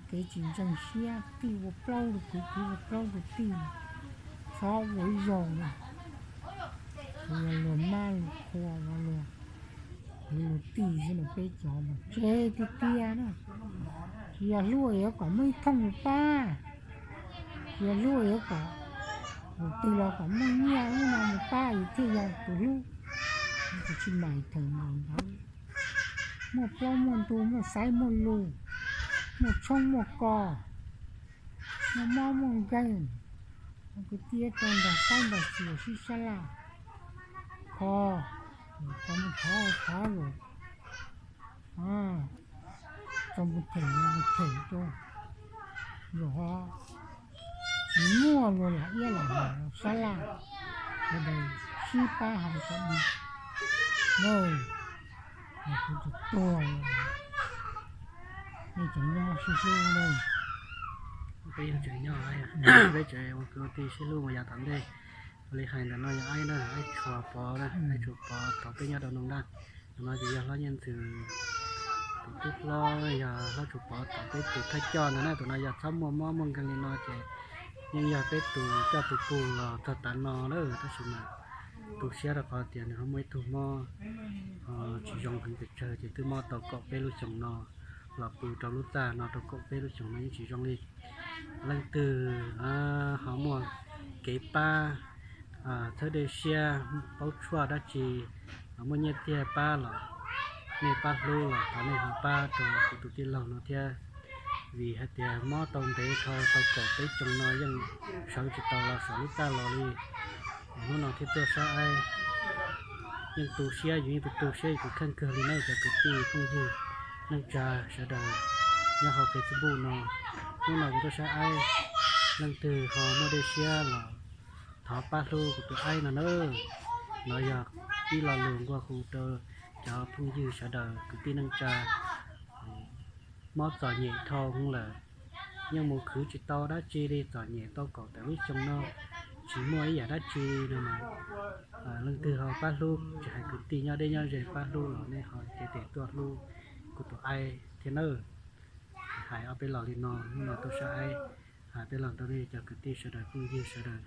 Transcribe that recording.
Kev tsis ntseeg siab, tij ua plaub tus kwv, kwv ua plaub tus tij, txhob ua ib zaug li. Tsuas yog luag mab luag qhua, luag kwv luag tij xwb no, peb cov mas tseg tiag tiag na. Tsis yog hlub yuav kom muaj ib thooj mus pab, tsis yog hlub yuav kom tus twg los kom muaj nyiaj ub no mus pab es thiaj yog tus hlub. Tus tsis mais theem npaum ntawd, muaj plaub muaj ntug, muaj xaiv muaj lus, muaj tshoob muaj kos, muaj mob muaj nkeeg, kwv tij tau nrog saib nrog xyuas sib sab laj, kho, tau mus thov thov lus, tau mus them los mus them rau, zaum ho tsis muaj luag lam iab lam hom los sab laj, sawv daws sib pab hais kom dig. Nawb, kuv tus tuag, nej tseem nyob sib hlub nawb. Peb yeej tseem nyob, peb tseem ua kwv ua tij sib hlub mus yav tom ntej. Ua li hais ntawm no yog Aib na, Aib Tshuas Pov na, Aib Tshuas Pov thaum peb nyob rau Noo Daj. Tus no ces yog Hlob Nyiaj Ntxwg tus tub hlob, yog Hlob Tshuas Pov thaum peb tus thawj coj ntawd na. Tus no yog txhob muaj mob muaj nkeeg li no ces yeej yog peb tus coj tus pug los txog tav no lawm, tab sis mas tu siab rau qhov tias nws ho muaj ib tug mob tsis zoo heev pes tsawg ces twb mob tau kaum peb lub xyoos no los pw rau lub txaj no rau kaum peb lub xyoos no yeej tsis zoo li. Leej twg ho muaj kev pab, txhawb dej siab, paub tshuaj dab tsi, muaj nyiaj txiag pab los nej pab hlub los thov nej ho pab rau kuv tus tij laug no thiab, vim hais tias mob tau ntev dhau, tau kaum peb xyoos no yeej sawv tsis tau los saum lub txaj los li. Hnub no thiaj tuaj saib Aib, yeej tu siab, yus yeej tu tu siab yus tus kheej kawg li na cov kwv tij phooj ywg neej tsa sawv daws nyob hauv Facebook no. Hnub no kuv tuaj saib Aib, leej twg ho muaj dej siab los thov pab hlub kuv tus Aib no nawb. No yog ib lo lus nqua hu rau cov phooj ywg sawv daws kwv tij neej tsa, mob txom nyem dhau hwv lawm, yeej mus khwv tsis tau dab tsi li, txom nyem tau kaum tawm lub xyoo no tsis muaj ib yam dab tsi no mas, leej twg ho pab hlub, tsis hais kwv tij nyob deb nyob ze pab hlub los nej ho cev tes tuaj hlub kuv tus Aib thiab nawb. Hais ob peb los li no, hnub no tuaj saib Aib, hais peb los rau nej cov kwv tij sawv daws phooj ywg sawv daws